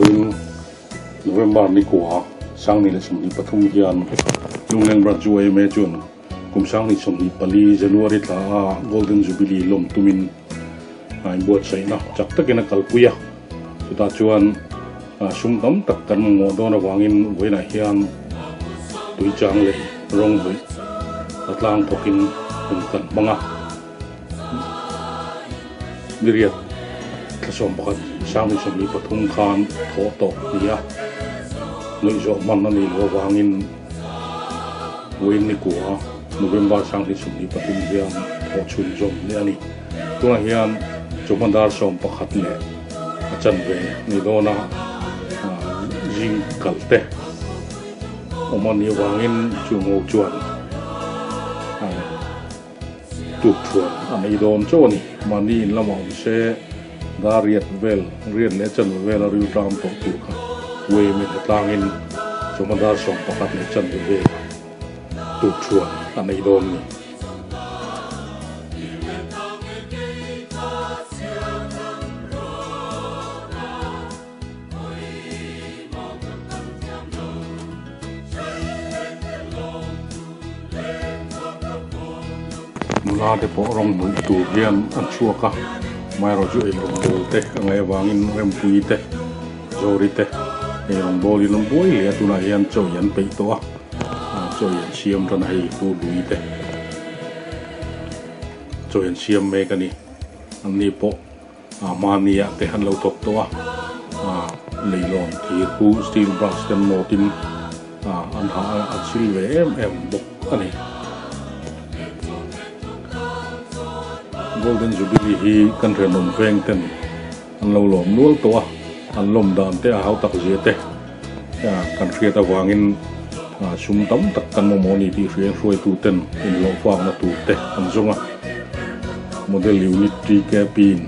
Vawiin November ni kua 2023 hian Lungleng Branch yma chuan kum 2024 January thla a Golden Jubilee lawm tumin a inbuatsaihna chak takin a kalpui a. Chutah chuan sum tam tak kan mamawh dawn avangin vawiinah hian tuichang leh rawng hnawih a tlang thawkin hun kan hmang a. Ni riat thlasawm pakhat 2023 khan thawh tawh a ni a, nuih zawh hman a nih loh avangin vawiin ni kua November 2023 hian thawh chhun zawm leh a ni. Tunah hian chawhma dar 11 leh a chanve ni dawn a zing kal te awm a nih avangin chu ngo chuan Tuk thuan a nei dawn chauh a ni. Mahni in lamah awm se, dar riat vel, riat leh chanve vela ril ṭam tawh tur kha uaimin a tlangin chawhma dar 11 leh chanve vela tuk thuan a nei dawn a ni. Nula te pawh rawng hmuh tur hian an chhuak a, amaherawh chu eirawng bawl te a ngaih avangin Rempuii te, Zawri te eirawng bawlin an buai hle a, tunah hian chaw hi an peih tawh a, chaw hi an siam tan a hei Pu Lui te chaw hi an siam mek a ni, anni pawh. Mahnia te han lo thawk tawh a, leilawn thir khu steel brush te an nawtin an ha a, an sil ve em em bawk a ni. Golden Jubilee hi kan rinawm veng ten an lo lawm nual tawh a, an lawm dan te a hau tak zia te kan hriat avangin sum tam tak kan mamawh a ni tih hria hruaitu ten inhlawhfakna tur te an zawng a. Model Unit TKP in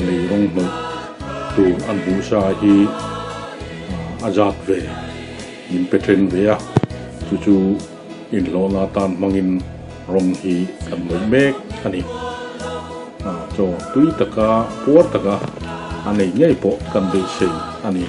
lei rawng hnawih tur an hmuh sa hi a zat ve min pe then ve a, chu chu inhlawhna atan hmangin rawng hi kan hnawih mek a ni. Chaw tui taka puar taka a nei ngei pawh kan beisei a ni.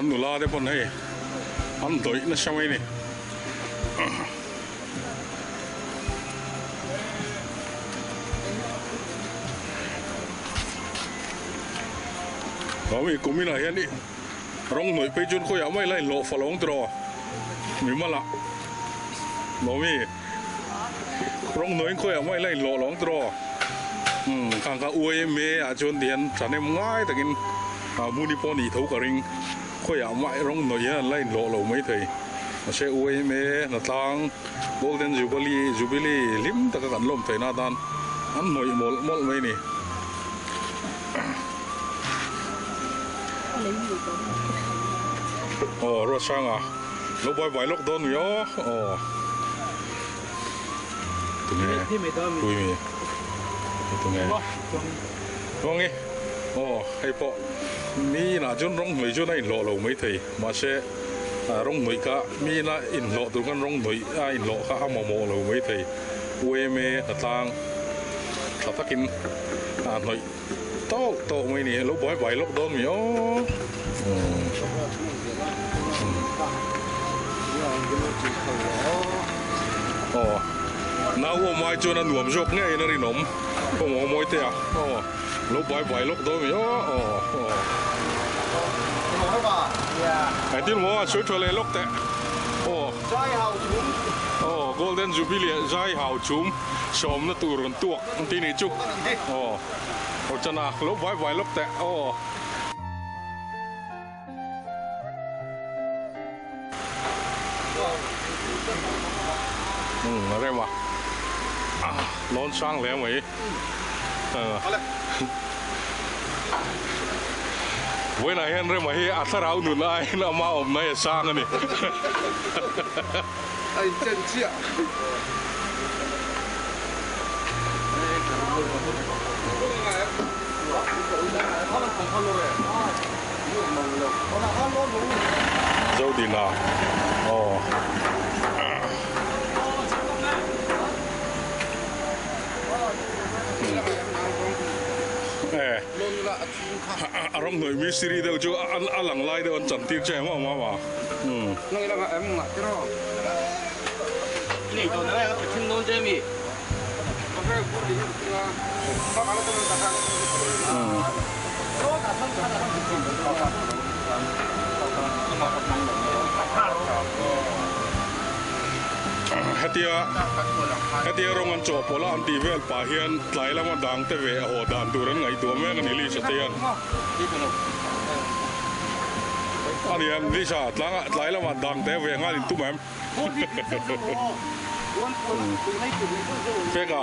Kan nula te pawn hei an dawih nasa mai a ni. Awii kuminah hian i rawng hnawih phei chuan khawiah mai la inhlawh fal awng tiraw mimal ah Lawmi rawng hnawih in khawiah mai la inhlawh lawng tiraw umm khang kha uaime ah chuan ti hian thahnem ngai takin ah hmuni pawh nih tho ka ring khawiah mah rawng hnawih hian an la inhlawh lo maithei mahse uaime hnatlang Golden Jubilee Jubilee hlim taka kan lawm theihna atan an hnawih mawlh mawlh mai a ni. Aw Ruatsanga lo buai buai lawk dawn mi aw aw tunge pui mi tunge Ruangi aw hei pawh mi inah chuan rawng hnawih chuan a inhlawh lo maithei mahse rawng hnawih kha mi ina inhlawh tur khan rawng hnawih a inhlawh kha a mamawh lo maithei uaime hnatlang tha takin a hnawih tawk tawk mai ni lo buai buai lawk dawn mi aw aw nau awm ai chuan a nuam zawk ngei in a rinawm aw maw mawi te a aw lo buai buai lawk dawn mi aw aw aw engtin maw a sawi tha leh lawk teh aw aw golden jubilee zai hau chhum sawmna tur an tuak An ti nih chu aw aw chana lo vai vai lawk teh aw. Umm a rem a lawn sang hle mai vawiinah hian rema hi a thlarau nun aiin ama awmna hi a sang a ni. A inchen chiah. Zodina aw. A rawng hnawih mistiri deuh chu a lang lai deuh an chantir che em awm a. Hetia hetia rawng an chawhpawlh a an tih vel pah hian tlai lama dang te ve a haw dan tur an ngaihtuah mek a ni Lisa te hian. A ni em Lisa tlangah tlai lamah dang te ve nghal in tum em? Peka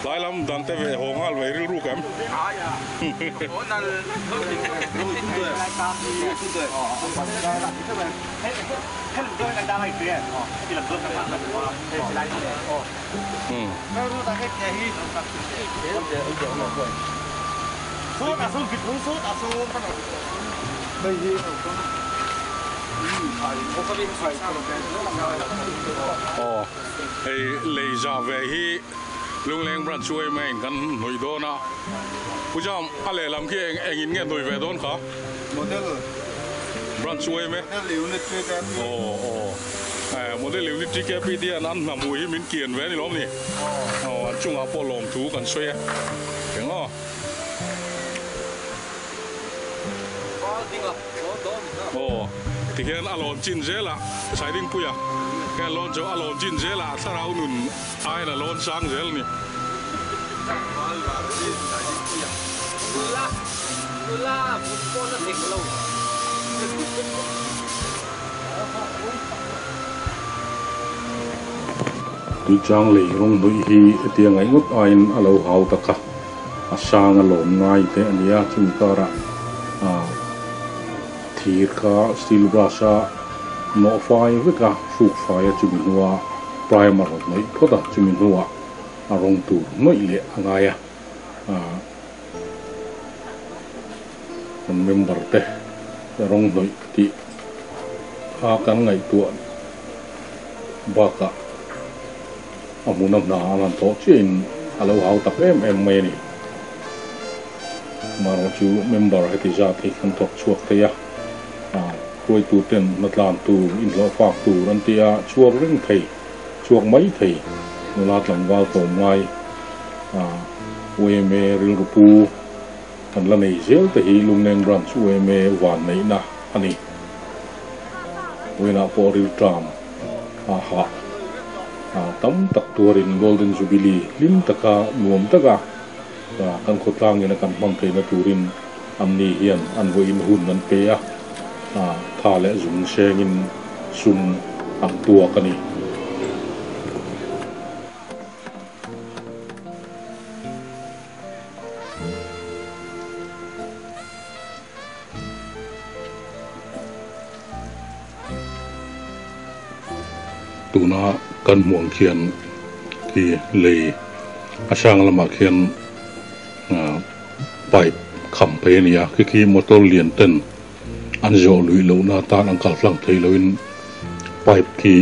tlai lam dang te ve haw nghal mai rilru ka em? Aw hei lei za ve hi Lungleng branch chu ema in kan hnawih dawn a Pu Jam a lehlam khi eng engin nge hnawih ve dawn kha branch chu ema aw aw model unit TKP te hian an hnamhu hi min kian ve a ni lawm ni aw an chungah pawh lawmthu kan sawi a eng aw. Aw, tihian a lawn chin zel a, Saidingpuia hian lawn chu a lawn chin zel a, a thlarau nun aiin a lawn sang zel a ni. Tuichang lei rawng hnawih hi hetia ngaih ngawt aiin a lo hau tak a. A sang a lawm ngai te a nia, chumi karah ah thir kha steel brush a nawh fai vek a, hruk fai a chumi hnua primer hnawih phawt a, chumi hnuah a rawng tur hnawih leh a ngai a, ah kan member te rawng hnawih tih kha kan ngaihtuah bakah. A hmuna hna an han thawh chiahin a lo hau tak em em mai a ni. Amaherawhchu member heti zat hi kan thawk chhuak thei a. Hruaituten hnatlan tur, inhlawhfak tur an ti a, chhuak reng thei, chhuak mai thei nula tlangval tlawmngai yma rilru pu kan la nei zel te hi Lungleng Branch yma vanneihna a ni. Vawiinah pawh rilṭam a hah tam tak tuarin Golden Jubilee hlim taka nuam taka kan khawtlangin a kan hmang theihna turin Anni hian an vawiin hun an pe a, tha leh zung sengin sum an tuak a ni. Tuna kan hmuh ang khian khi lei a hrang lamah khian pipe kham phei a ni a, khi khi motor lian ten an zawh luih lohna atan an kal tlang thei loin pipe khi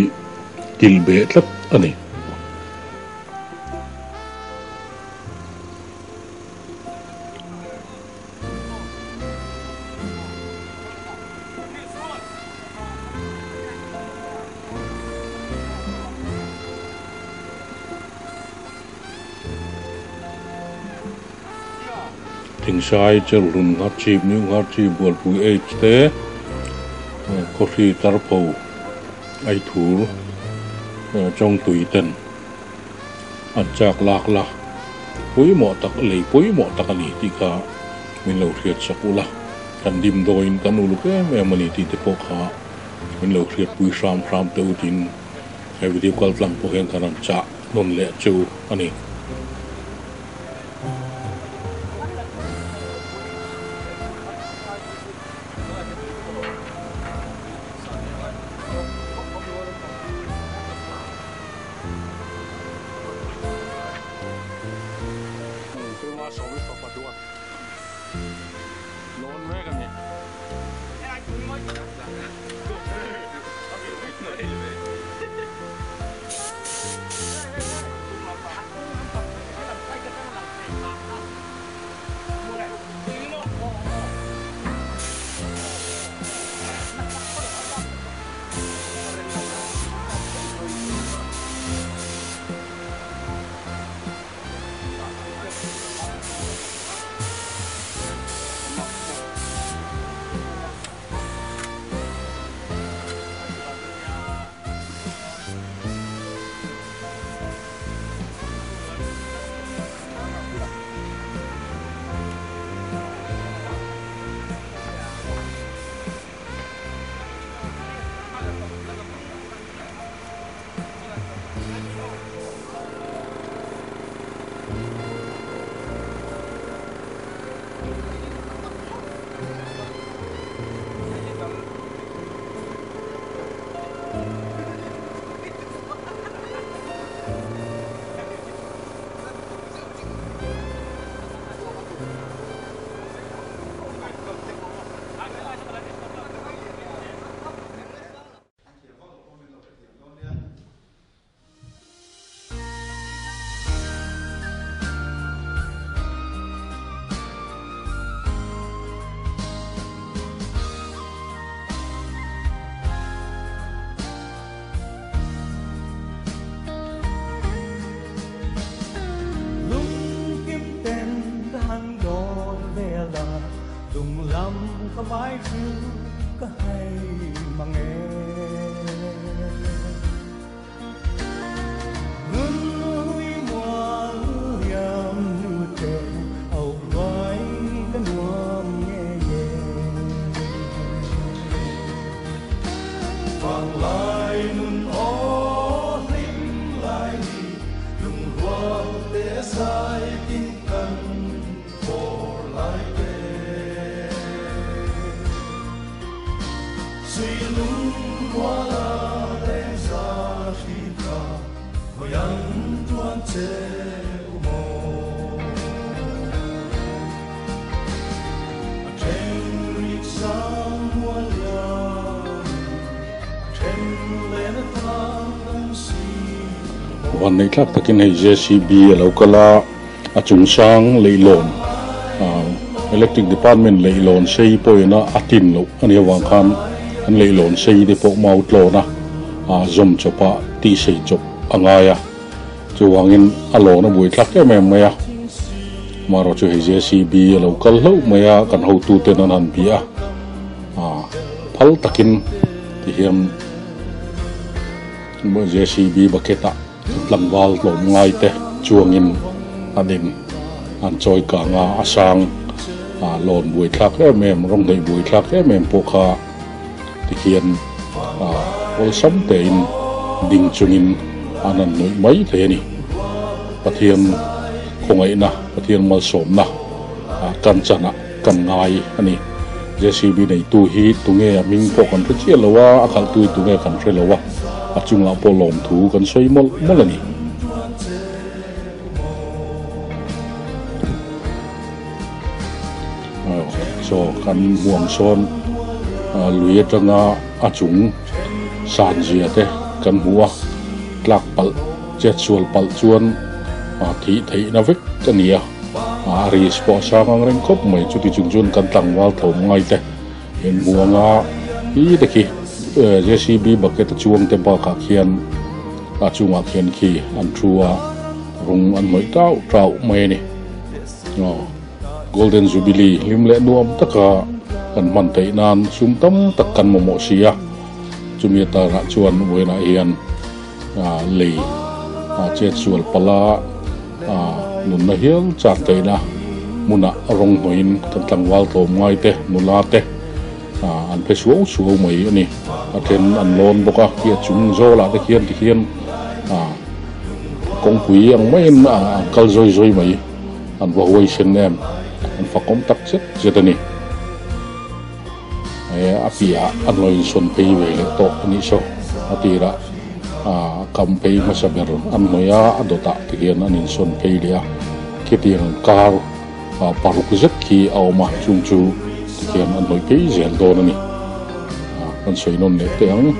kilh beh tlat a ni. Thingsai, Cherhlun, Ngharchhip, New Ngharchhip, Bualpui H te, Khawhri, Tarpho, Aithur, Chawngtui ten an chak lak la pawimawh tak lei pawimawh tak a ni tih kha min lo hriat sak ula, kan dimdawiin kan uluk em em a ni tih te pawh kha min lo hriatpui hram hram teh u tiin he video kal tlang pawh hian kan rawn chah nawn leh chu a ni. Vanneih thlak takin hei JCB a lo kal a, a chung sang leihlawn electric department leihlawn sei pawhin a tin loh a nih avang khan. An leihlawn sei te pawh mau tlawn a, zawm chawp a, tih sei chawp a ngai a. Chuvangin a lawn a buai thlak em em mai a. Amaherawhchu hei JCB a lo kal hlauh mai a, kan hotuten an han bia a, phal takin tihian JCB bucket ah tlangval tlawm ngai te chuangin an in an chawi kang a, a sang lawn buai thlak em em, rawng hnaih buai thlak em em pawh kha tikhian awlsam tein ding chungin an han hnawih mai thei a ni. Pathian khawngaihna, Pathian malsawmna kan chanah kan ngai a ni. JCB neitu hi tunge a hming pawh kan hre chiah lo a, a khalhtu hi tunge kan hre lo a, a chungah pawh lawmthu kan sawi mawlh mawlh a ni. Saw kan hmuang sawn lui atanga a chung san zia te kan hmu a, tlak palh chet sual palh chuan thih theihna vek a ni a, a risk pawh a sang ang reng khawp mai. Chuti chung chuan kan tlangval thlawm ngai te in hmu anga hi te khi JCB bucket a chuang te bakah khian a chungah khian khi an thu a, rawng an hnawih tauh tauh mai a ni. Aw, Golden Jubilee hlim leh nuam taka kan hman theih nan sum tam tak kan mamawh si a, chumi atarah chuan vawiinah hian lei chet sual pala nunna hial chak theihna hmunah rawng hnawihin kan tlangval tlawm ngai te, nula te an phe suau suau mai a ni. A then an lawn bawk a, khi a chung zawlah te khian tikhian kawngpui ang maiin an kal zawi zawi mai. An va huaisen em, an fakawm tak zet zet a ni. He a piahah an lo insawn phei ve leh tawh a nih saw. A tirah kam phei hmasa ber an hnawih a, a dawtah te hian an insawn phei leh a. Khitiang kar paruk zet khi a awm a, chung chu tikhian an hnawih phei zel dawn a ni. Kan sawi nawn leh teh ang,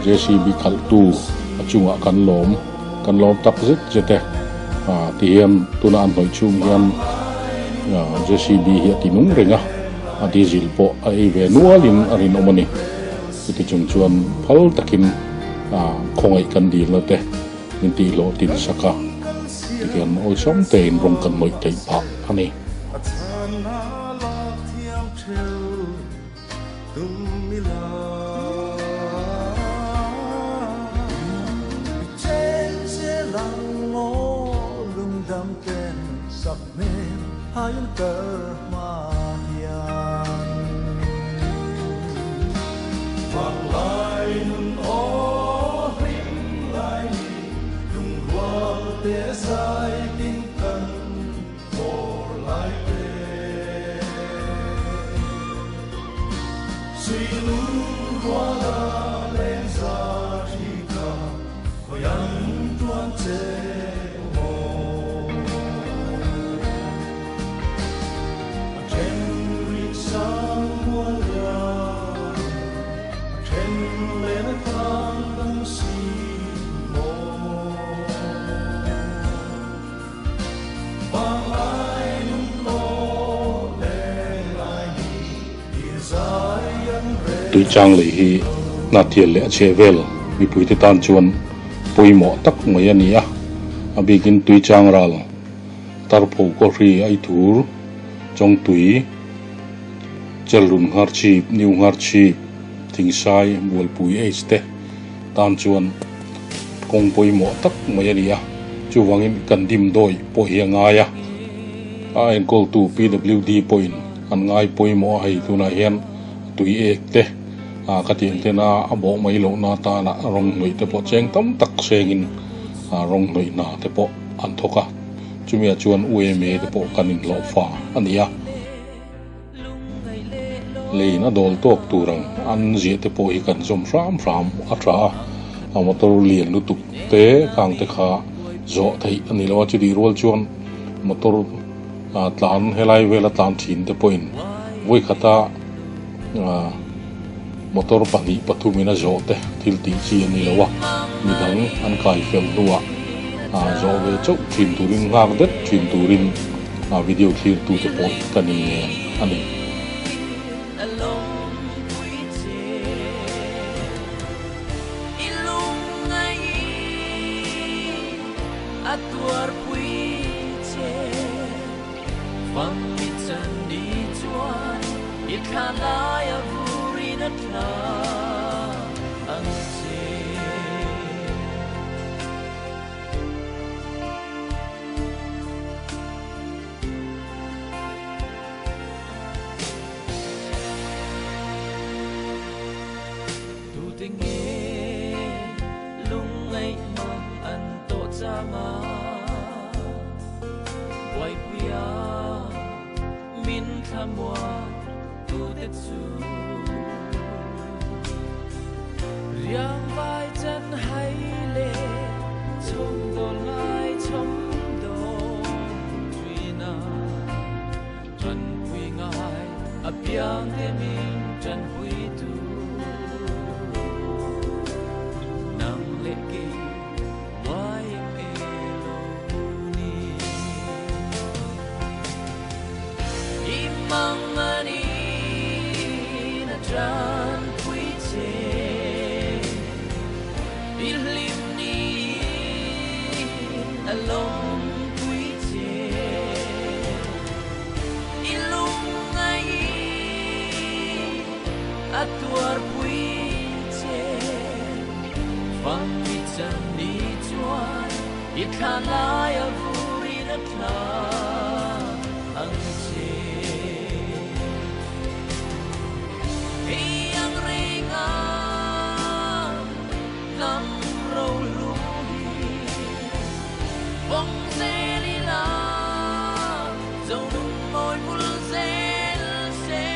JCB khalhtu a chungah kan lawm. Kan lawm tak zet zet e. Ti hian tuna an hnawih chhung hian JCB hi a ti nung reng a, a diesel pawh a ei ve nualin a rinawm a ni. Chuti chung chuan phal takin khawngaih kan dilna te min tihhlawh tin sak a, tikhian awlsam tein rawng kan hnawih theih phah a ni. Tuichang lei hi Hnathial leh a chheh vel mipuite tan chuan pawimawh tak mai a ni a, a bikin Tuichang ral Tarpho Kawhri Aithur Chawngtui Chelrun Ngharchhip New Ngharchhip Thingsai Bualpui H te tan chuan kawng pawimawh tak mai a ni a, chuvangin kan dimdawi pawh hi a ngai a, a enkawltu PWD pawhin an ngai pawimawh a, hei tunah hian tui ek te ka tih ang tena a bawh mai lohna atana rawng hnawih te pawh cheng tam tak sengin rawng hnawih hna te pawh an thawk a, chumiah chuan UMA te pawh kan inhlawhfa a ni a. Leiin a dawl tawk tur ang an ziah te pawh hi kan zawm hram hram a tha a, a motor lian lutuk te khang te kha zawh theih a ni lo a, chutih rual chuan motor tlan helai vela tlan thin te pawhin vawikhata motor pahnih pathumin a zawh te thil tih chi a ni lo a, midang an kai fel hnuah zawh ve chauh thin turin nghak det thin turin video thlirtute pawh kan inngen a ni. Fam i chan ni chuan i thla lai a vurin a thla ang che. Tute nge lungngaih mang an tawh chang a, buaipuia min thlamuan tute chu. Riang vai chan hai leh chhawm dawl ngai chhawm dawn thin a. Ṭanpui ngai a piang te min ṭanpui tu. Nang leh kei YMA lo ni. I mang a ni na ṭanpui che. I hlim ni a lawmpui che. I lungngai a tuarpui che. Fam i chan ni chuan i thla lai a vurin a thla ang che. Hei ang reng a hnam ro hlu hi vawng zel ila zo nung mawi vul zel se.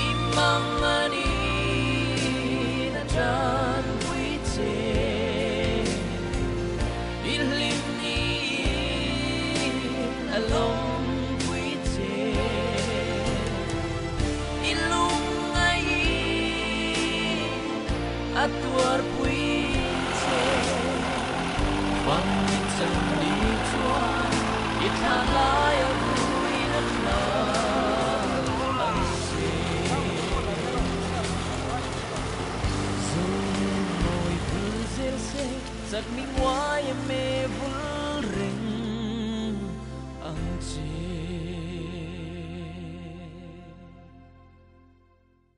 I mang a ni na ṭanpui che. I hlim ni a lawmpui che. I lungngai a tuarpui che. Fam i chan ni chuan i thla lai a vuin a thla ang che. Zo mawi vul zel se, chak mi nguai em e vul